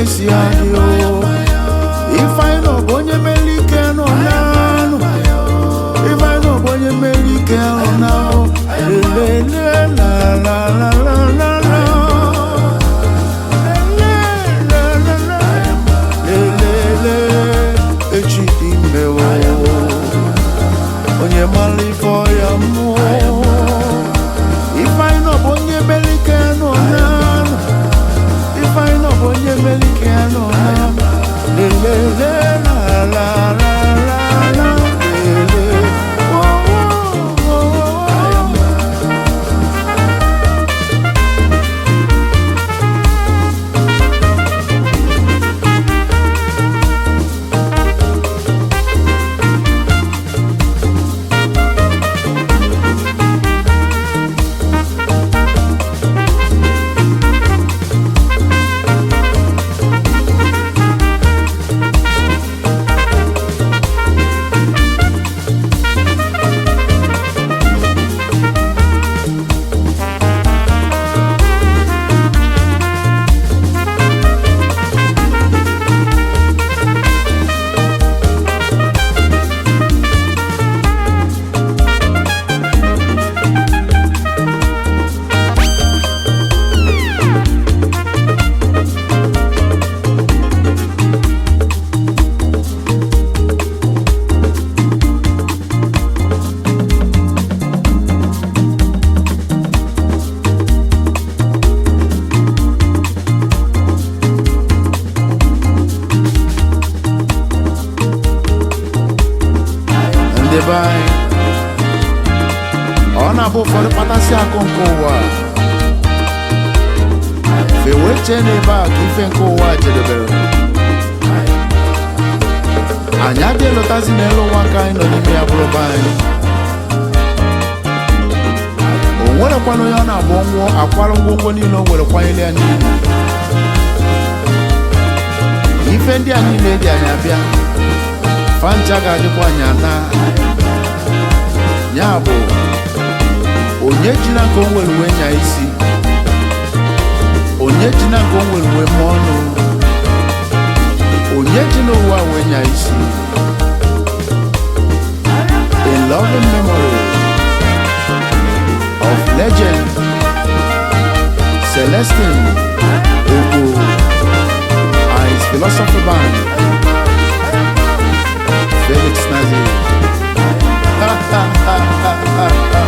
esi adị o. Ife anyị nọ bụ onye mere ike nọ n'anụ. Ife anyị nọ bụ onye mere ike nọ n'anụ. Lelele la la la la la la. Lelele lelele echi dị ime o. Onye mara ife ọya mmụọ. Ife anyị nọ bụ onye mere ike nọ n'anụ. Ife anyị nọ bụ onye mere ike nọ n'anụ. Lelele la la la la la lele. Oh, oh, oh, oh. Ndị be anyị, ọ na-abụ ụfọdụ kpatasị akụ nke ụwa fewe chee n'ebe a ka ife nke ụwa jedebere. Anyị adịghị elọtazi n'elu ụwa nke anyị nọ n'ime ya bụrụ be anyị. O nwerekwana onye ọ na-abụ nwụọ akwara ngwongwo niile o nwere kwanyere ya niile. Ife ndị a niile dị anyị abịa fancha ga-adịkwa anyị ana. Ya bụ, onye ji na nke o nwere uwe nya isi, onye ji na nke o nwere uwe mụọ ọnụ, onye ji n'ụwa wee nya isi. In loving memory of legend Celestine Ogo and his philosophy band, Felix Nazi. Ha ha ha ha ha.